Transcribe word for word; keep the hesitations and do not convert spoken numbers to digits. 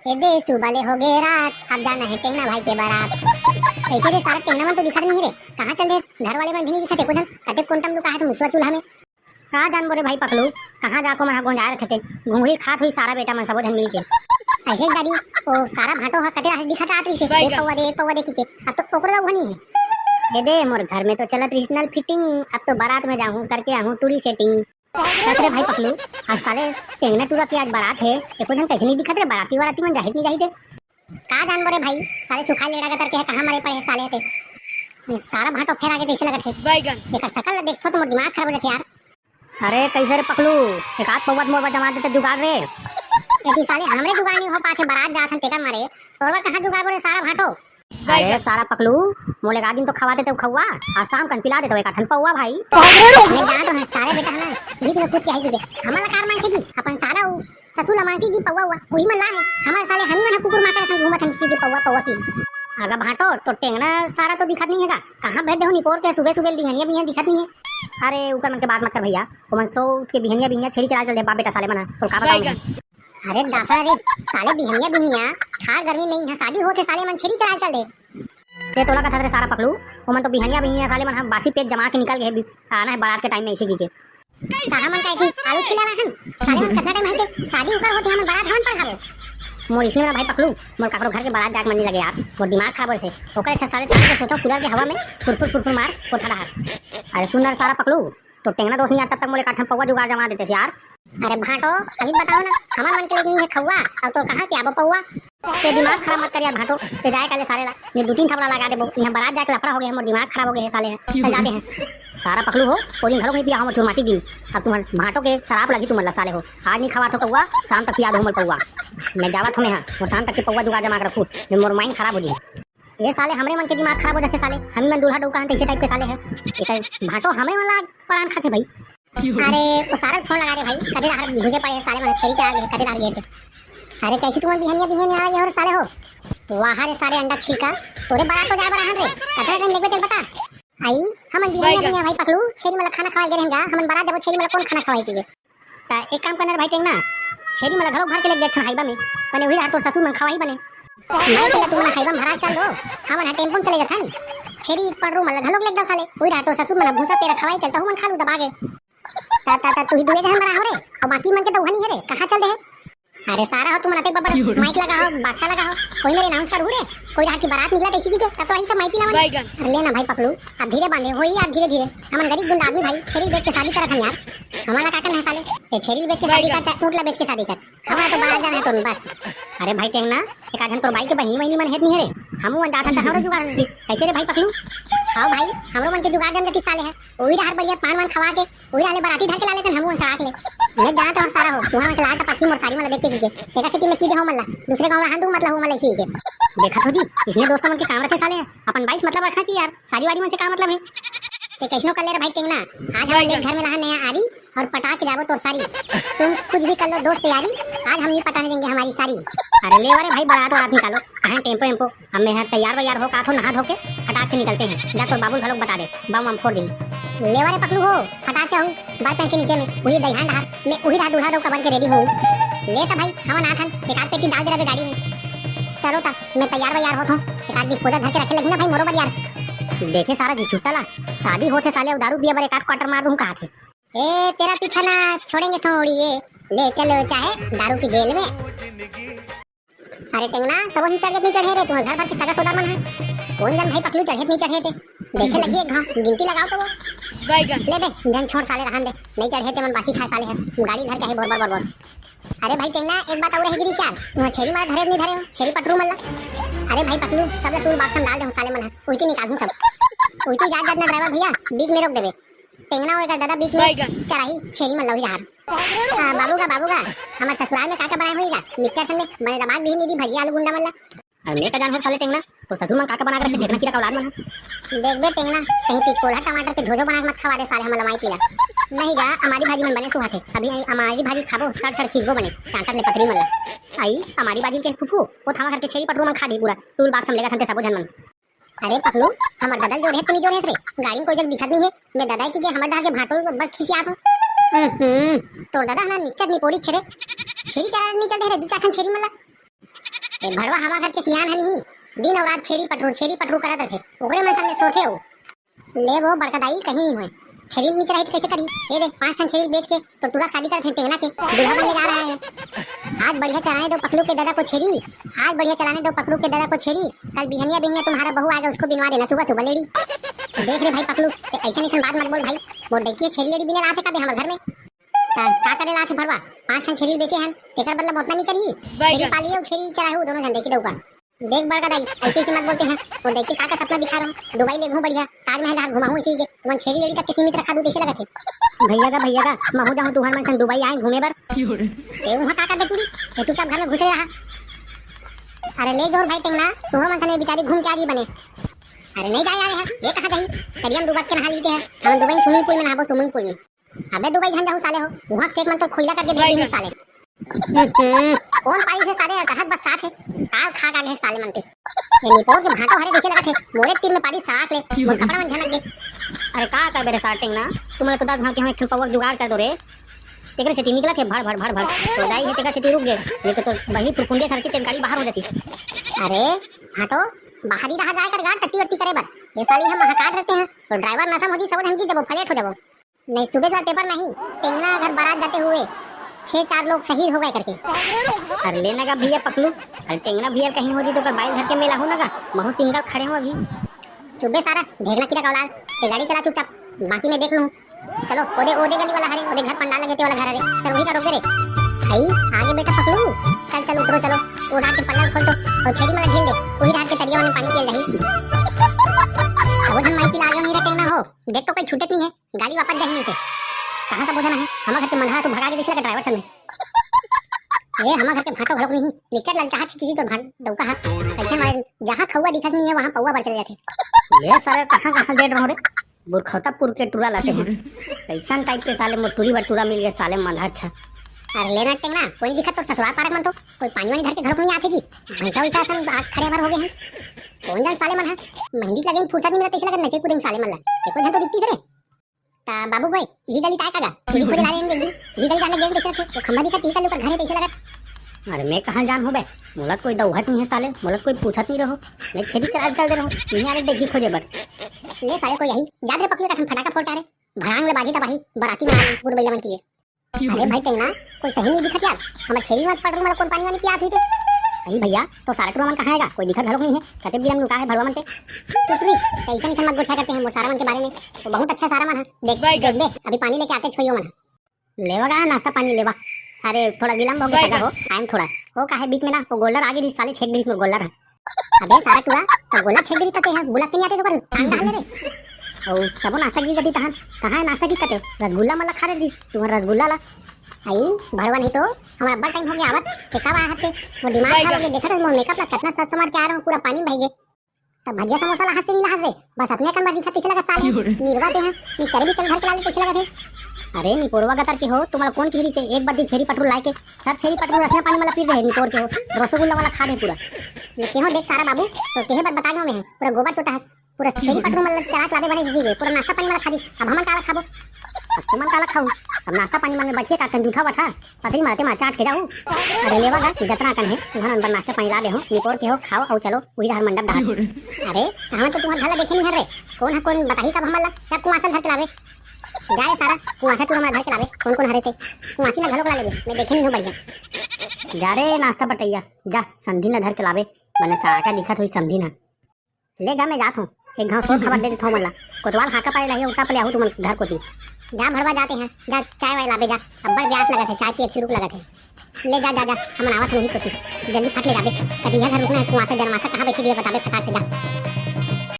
ए दे, सुबह ले हो गए रात, अब जाना है टेंगना भाई के बारात। कैसे रे, सारा टेंगना मन तो दिखत नहीं रे, कहाँ चल रहे? घर वाले मन भी नहीं दिखत एको झन। कते कोन टम लुका है तो मुसवा चूल्हा में। का जान बोरे भाई पकलू, कहाँ जाको मन हा गोंजाए रखे थे। घुंघरी खात हुई सारा बेटा मन सबो झन मिल के। ऐसे दादी, ओ सारा भांटो हा कते आज दिखत आत रही से, एक पौवा दे, एक पौवा दे किके। अब तो ओकरो ला उहनी है। ए दे, मोर घर में तो चलत रही नल फिटिंग, अब तो बारात में जाहूँ करके आहूँ टूरी सेटिंग। सच रे भाई पकलू, आज साले टेंगना टूरा के आज बारात है, एको झन कैसे नहीं दिखत रे, बाराती वाराती मन जाहित नहीं जाहित है। का जान बोरे भाई, साले सुखाए लेड़ा के तरके है, कहाँ मरे पड़े है साले ते। ये सारा भांटो फेर आगे जैसे लगत है। बैगन। एकर शकल ला देखथो तो मोर दिमाग खराब हो जाथे यार। अरे कैसे रे पकलू, एक आध पौवा मोर बर जमा देते जुगाड़ रे। ए जी साले, हमरे जुगाड़ नहीं हो पाथे, बारात जात हन तेकर मारे, तोर बर कहाँ जुगाड़ बोरे सारा भांटो। अरे सारा पकलू, मोले एक आध दिन तो खवाते ते खौवा, आज शाम कन पिला देते एक आठन पौवा भाई। मैं जान रहा हूँ सारे बेटा है ना, बीच में कूद के आई दे। हमारा कार मांगते जी, अपन सारा उ ससुर ला मांगते जी पौवा हुआ, वही मन ला है। हमारे साले हमी मन कुकुर माता संग घूमत हन जी पौवा पौवा की। अगर भांटो तो टेंगना सारा तो दिखत नहीं है का? कहाँ भेज दे हो निपोर के, सुबह सुबह बिहनिया बिहनिया दिखत नहीं है। अरे ऊपर मन के बात मत कर भैया, ओमन सो उठ के बिहनिया बिहनिया छेरी चरा चल दे बाप बेटा साले मन, तो का बताऊं मैं? अरे दासा रे, साले बिहनिया बिहनिया, खार गर्मी में यहाँ शादी होथे, साले मन छेरी चराए चल दे। ते तोला कथत रे सारा पकलू, ओमन तो बिहनिया बिहनिया साले मन ह बासी पेट जमा के निकल गए, बि-, आना है बारात के टाइम में ऐसे की के। सारा मन का एक आलू छिला रहन, साले मन कितना टाइम है ते शादी उकर होथे, हमन बारात हमन पर खाबो। मोर इसने ना भाई पकलू, मोर काकरो घर के बारात जाके मन नहीं लगे यार, मोर दिमाग खराब होथे। ओकर अच्छा साले टांग के सोचो कूलर के हवा में फुरफुर फुरफुर मार कोठा डहार। अरे सुन ना रे सारा पकलू, तो टेंगना दोस्त नहीं आता तब मोले काठन पौवा जुगाड़ जमा देते यार। अरे भांटो, अभी बताओ ना, हमर मन के लेके नहीं है खौवा, अब तो कहाँ पियाबो पौवा? ते दिमाग खराब मत कर यार भांटो, ते जाए काले साले ला, ये दो तीन थपड़ा लगा देबो। यहाँ बारात जाके लफड़ा हो गया है, मोर दिमाग खराब हो गया है साले, चल जाते हैं। सारा पकलू हो, ओ दिन घरों नहीं पिया हम चुरमाटी दिन। अब तुम्हारे भांटो के शराब लगी तुम साले हो, आज नहीं खवा तो पौवा, शाम तक पिया दो मोल पौवा। मैं जावत हूँ मैं, हाँ, मोर शाम तक के पौवा जुगाड़ जमा के रखू, मैं मोर माइंड खराब हो जी। ये साले हमरे मन के दिमाग खराब हो जाथे साले, हमी मन दूल्हा डौका हन तैसे टाइप के साले है। ये साले भांटो हमरे मन ला परान खाथे भाई। अरे, वो सारा फोन लगा रे भाई, कदे राहर घुसे पड़े साले मन, छेरी चरा गए, कदे राहर गए थे। अरे, कैसे तुमन बिहनिया बिहनिया आ गए हो रे साले हो? वाह रे साले अंडा छिलका, तोरे बारात तो जाए बर आहन रे, कतरा टाइम लगबे तेल बता। आई, हमन बिहनिया बिहनिया भाई पकलू, छेरी मन ला खाना खवाए गए रहेंगा, हमन बारात जाबो, छेरी मन ला कौन खाना खवाए के? त एक काम करना रे भाई टेंगना, छेरी मन ला घलो भर के लेके देख ठन हाईबा में, बने वही रात तोर ससुर मन खवाही बने। भाई चला तुमन हाईबा में भरा चल दो, हमन हा टेम्पो में चले जाथन। छेरी पटरू मन ला घलो लेके दो साले, वही रात तोर ससुर मन भूसा पेरा खवाही चलता हूँ मन खा लू दबा के। ता ता ता तू ही दुए जन मरा हो रे, और बाकी मन के तो वहनी है रे, कहाँ चल दे है? अरे सारा हो तुमन अतेक बबर माइक लगा हो, बादशाह लगा हो, कोई मेरे अनाउंस करू रे, कोई रात की बारात निकला ऐसी की के, तब तो आई सब माइक पिलावन। अरे लेना भाई पकलू, अब धीरे बांधे होई यार, धीरे धीरे। हमन गरीब गुंडा आदमी भाई, छेरी बेच के शादी करत हन यार। हमारा काका नहीं साले, ये छेरी बेच के शादी कर, चाहे ऊँट ला बेच के शादी कर, हमारा तो बाहर जाना है तो बस। अरे भाई टेंगना, एक आधन तोर बाई के बहिनी वहिनी मन हेत नहीं है रे, हमू मन जाथन त हमरो जुगाड़ दे। कैसे रे भाई पकलू? हाँ भाई, हमरो मन के जुगाड़ जम जाती साले है। वही रहर बढ़िया पान वान खवा के, वही रहले बाराती ढाके ला लेतन हमू मन सड़ाक ले। मैं जाना तो सारा हो, तुम्हारा मन के लाल टपक ही मोर सारी मन ला देख के कीजिए। तेरा सिटी में की दे हो मन ला, दूसरे गाँव रहन दू मतलब हो मन ला इसी के। देखा तो जी, इसने दोस्तों मन के काम रखे साले है, अपन बाईस मतलब रखना चाहिए यार, सारी वारी मन से का मतलब है? ते कैसनो कर ले रे भाई टेंगना, आज हम लेट घर में लहा नया आरी और पटा के जाबो तोर सारी। तुम कुछ भी कर लो दोस्त यारी, आज हम नहीं पटाने देंगे हमारी सारी। अरे ले रे भाई, बारात वारात निकालो, कहाँ टेम्पो एम्पो? अब मैं यहाँ तैयार वैयार हो का थो नहा धो के फटाक से निकलते हैं। जा तोर बाबू घलोक बता दे, बम वम फोड़ दे। ले रे पकलू हो, फटाक से हो, बार पैंट के नीचे में वही दलहन डहार, मैं वही रहा दूल्हा डौका बन के रेडी हूँ। ले ता भाई, हमन आथन, एक आध पेटी डाल दे रहे गाड़ी में। चलो ता, मैं तैयार वैयार हो थो, एक आध डिस्पोजल धर के रखे लगी ना भाई मोरो बर यार। देखे सारा जी छुट्टा ला, शादी होथे साले, दारू पिए बर एक आध क्वार्टर मार दूँ कहा थे। ए, तेरा पीछा ना छोड़ेंगे सोड़िए, ले चलो चाहे दारू की जेल में। अरे टेंगना, सब नहीं चढ़े, नहीं चढ़े रे, तुम्हारे घर भर के सगा सोदा मन है। कौन जन भाई पकलू चढ़े, नहीं चढ़े थे? देखे लगी एक घाव, गिनती लगाओ तो वो। ले बे, जन छोड़ साले रहन दे, नहीं चढ़े थे मन बासी खाए साले है, गाड़ी घर के है बोर बोर बोर बोर। अरे भाई टेंगना, एक बात और है गिरीश यार, तुम्हारे छेरी मार धरे नहीं धरे हो, छेरी पटरू मल्ला। अरे भाई पकलू, सब टूल बाक्स में डाल दे हो साले मन है, उल्टी निकाल दूँ सब, उल्टी जात जात ना ड्राइवर भैया बीच में रोक देवे। टेंगना होएगा दादा बीच में बैगन। चराही छेरी मन लौही रहा। हाँ, बाबू का, बाबू का, हमारे ससुराल में का का बनाए होएगा? मिक्सचर संग में बने दबाग भी नहीं दी, भजिया आलू गुंडा मन ला। अरे मैं का जान हो साले टेंगना, तो ससुर मन का का बना के रखे, देखना कीड़ा का औलाद मन है। देख बे टेंगना, कहीं पिचकोला टमाटर के झोझो बना के मत खवा दे साले हमला माई पीला। नहीं गा, हमारी भाजी मन बने सुहाथे, अभी आई हमारी भाजी खाबो, सड़ सड़ खींचबो बने, चांटत ले पतरी मन ला। आई हमारी भाजी के फुफू, वो थावा घर के छेरी पटरू मन खा दी पूरा, टूल बाक्स में लेगा थनते सबो झन मन। अरे पकलू, हमर ददा ल जोर हे त नी जोर हेस रे? गाड़ी म कोई जग दिखत नी हे। मैं ददा के गे हमर डहर के भांटो ल बड़ खिसियात हो। हम्म, तोर ददा हना निच्चट निपोरी छेरे। छेरी चरा नी चल दे रे, दू चार ठन छेरी मन ला। ए भड़वा, हमर घर के सियान ह नहीं, दिन अउ रात छेरी पटरू, छेरी पटरू करत रथे, ओकरे मन संग ले सोथे हो। ले वो बड़का दाई, कहीं नहीं होय, छेरी नीचे रही तो कैसे करी? ये दे, पांच ठन छेरी बेच के तो टूरा शादी करत हे टेंगना के, दूल्हा बनने जा रहा है। आज बढ़िया चराने दो पकलू के दादा को छेरी, आज बढ़िया चराने दो पकलू के दादा को छेरी, कल बिहनिया बिहनिया तुम्हारा बहू आएगा, उसको बिनवा देना सुबह सुबह लेड़ी। देख रे भाई पकलू, ते ऐसन ऐसन बात मत बोल भाई, मोर डैकी छेरी लेड़ी बिने लाथे का बे हमर घर में? का, का करे लाथे भड़वा? पांच ठन छेरी बेचे हन, तेकर बदला ओतना नहीं करी? छेरी पाली अउ छेरी चराहू दोनों झन, डैकी डउका। देख बड़का दाई, ऐसे ऐसे मत बोलते हैं। वो देख के का का सपना दिखा रहा हूँ, दुबई ले घूम बढ़िया, ताजमहल राहत घुमाहूँ इसी के, तुमन छेरी लेड़ी तक के सीमित रखा दू, कैसे लगत है? भैया गा, भैया गा, महू जाहूँ तुहर मन संग दुबई आए घूमे बर। ए वहाँ का कर दे पूरी, ये चुपचाप घर में घुसे रहा। अरे ले जोर भाई टेंगना, तुहर मन संग बेचारी घूम के आ जी बने। अरे नहीं जाए यार, ये कहाँ जाही? तरिया में डूबत के नहा लेते हैं हम, दुबई में स्विमिंग पूल में नहाबो, स्विमिंग पूल में। अबे दुबई झन जाहू साले हो, वहाँ सेठ मन तो खुइला करके भेज देही साले। हम्म, कौन पाई से साले, अतहक बस साथ है, काल खा का गए साले मन के। ये निपोर के भांटो हरे देखे लगत है, मोरे तीर में पारी साथ ले, मोर कपड़ा मन झनक गे। अरे का कर बेरे सार टेंगना, तुमन तो दस घाव के हो, एक ठन पौवा जुगाड़ कर दो रे। तेकरे सेती निकलत हे भड़ भड़ भड़ भड़, तो दाई हे तेकर सेती रुक गे, नहीं तो, तो बहिनी फुरकुंडे सर के तेल गाड़ी बाहर हो जाती। अरे भांटो, बाहरी रहा जाए कर गा टट्टी वट्टी करे बर, ये साली हम महाकाट रहते हैं, तो ड्राइवर नशा में हो जी, सब धन की जब फ्लैट हो जाबो। नहीं, सुबह का पेपर नहीं, टेंगना घर बारात जाते हुए छह चार लोग शहीद हो गए करके। अरे लेना का भैया पकलू, अरे टेंगना भैया कहीं हो जी तो कर बाइल घर के मेला हो ना का, महू सिंगल खड़े हो अभी। चुप बे सारा, ढेरना कीड़ा का औलाद, ये गाड़ी चला चुपचाप, बाकी मैं देख लूँ। चलो, ओदे, ओदे गली वाला हरे, ओदे घर पंडाल लगे ते वाला घर हरे, चल वही का रोक दे रे। भाई, आगे बेटा पकलू, चल चल उतरो चलो, वो रात के पल्ला खोल दो, और छेरी मला झील दे, वही रात के तरिया वाले पानी पियल रही। अब वो झन माई पिला आगे नहीं रे टेंगना हो, देख तो कोई छूटे नहीं है। गाड़ी वापस जाही नहीं ते। कहाँ से बोझा ना है? हमार घर के मंधा तू भगा के देख लगा ड्राइवर संग में। ए, हमार घर के भांटो घलोक नहीं। निकल ललचाहा छिटी तो भांट डौका हा। कैसे मारे, जहाँ खौआ दिखत नहीं है, वहाँ पौआ बर चले जाते। ये सारे कहाँ कहाँ गेट रहो रे? बुरखौतापुर के टूरा लाते हैं। कैसन टाइप के साले मोर टूरी बर टूरा मिल गए साले मंधा अच्छा। अरे लेना टेंगना, कोई नहीं दिखत तोर ससुराल पारक मन तो। कोई पानी वानी धर के घरोक नहीं आते जी। भैंसा वैसा असन आज खड़े हमार हो गए हैं। कौन जान साले मन है। मेहंदी लगे फुर्सत नहीं मिलत, ऐसे लगे नचे कूदे साले मन ला। एको झन तो दिखती रे। ता बाबू भाई, यही गली ताय का गा? सीढ़ी खोजे ला रहे हैं, यही गली जाने गेंद देखे थे, वो खंभा दिखा, टीका लेकर घर है, कैसे लगा? अरे मैं कहाँ जान हो बे, मोला कोई दौहत नहीं है साले, मोला कोई पूछत नहीं रहो, मैं छेदी चला चल दे रहो, यहीं आने देखी खोजे बर। ले साले कोई यही, जात रे पकले का ठन फटाका फोड़ के आ रे, भड़ांग ले बाजी तबाही, बराती में आ पूरे बैला मन की है। अरे भाई टेंगना, कोई सही नहीं दिखत यार। हमर छेरी मत पटरू, मतलब कौन पानी वानी पियात हुई थे। अरे भैया, तो सारा टुरा मन कहाँ है गा? कोई दिखत घरोक नहीं है। कते बिरम लुका है भड़वा मन के। टुटरी, कैसन कैसन मत गोठिया करते हैं मोर सारा मन के बारे में। वो बहुत अच्छा सारा मन है। देख, भाई देख बे, अभी पानी लेके आते छोइयो मन। लेवा गा नाश्ता पानी लेवा। अरे थोड़ा विलम्ब हो गया भाई हो, टाइम थोड़ा। वो का है बीच में ना, वो गोल्डर आगे दी साले छेक दी मोर गोल्डर है। अबे सारा टुरा, तो गोला छेद रही तते है, बुला के नहीं आते तो कर टांग डाल रे। ओ, सबो नाश्ता गिर जाती तहान, कहाँ है नाश्ता की कते? रसगुल्ला मला खा रही, तुम्हारा रसगुल्ला ला। आई, भड़वा नहीं तो, हमारा बड़ टाइम हो गया आवत, ते कब आया हते? वो दिमाग खराब हो गया, देखा था मोर मेकअप ला कितना सज संवार के आ रहा हूँ, पूरा पानी में बह गए। तब भजिया समोसा ला हाथ से नहीं ला हाथ रे, बस अपने कन बर दिखत कैसे लगा साले, निर्वा ते हैं, नी चरे भी चल घर के लाले कैसे लगा थे। अरे निपोरवा गतर के हो, तुम्हारा कौन कह रही से, एक बार दी छेरी पटरू लाए के, सब छेरी पटरू रसना पानी वाला पी रहे निपोर के हो, रसगुल्ला वाला खा रहे पूरा। मैं केहो देख सारा बाबू, तो केहे बर बता गयो मैं, पूरा गोबर चोटा हस, पूरा छेरी पटरू मतलब चरा के लादे बने दीदी, पूरा नाश्ता पानी वाला खा दी, अब हमन काला खाबो? अब तुमन काला खाऊ? अब नाश्ता पानी मन में बचिए का कन जूठा वठा, पथरी मारते मार चाट के जाऊ। अरे लेवा गा, जतना कन है, तुहन अंदर नाश्ता पानी ला दे हो, निपोर के हो, खाओ अउ चलो, वही रहर मंडप डाल। अरे, तो हमन तो तुहर घर ला देखे नहीं हर रे, कौन है कौन बताही कब हमन ला, जब कुआसा धर के लावे। जा रे सारा, कुआसा तू हमला धर के लावे, कौन कौन हरे ते? कुआसी ला घलो ला लेबे, मैं देखे नहीं हूँ बढ़िया। जा रे नाश्ता बटैया, जा समधी ला धर के लावे, बने सारा का दिखत हुई समधी ना। ले गा मैं जात हूँ, एक घाव सोर खबर दे देथो मन ला, कोतवाल हाका पाले लाही उठा पले आहू तुमन घर कोती। जा भड़वा जाते हैं, जा चाय वाय लाबे जा, अब्बड़ प्यास लगत है, चाय पिए चुरुक लगत है। ले जा जा जा, हमन आवत नहीं कोती, जल्दी फट ले जाबे, कटिया घर रुकना है, कुआसा जरमासा कहाँ बैठी दिए बताबे फटाक से जा।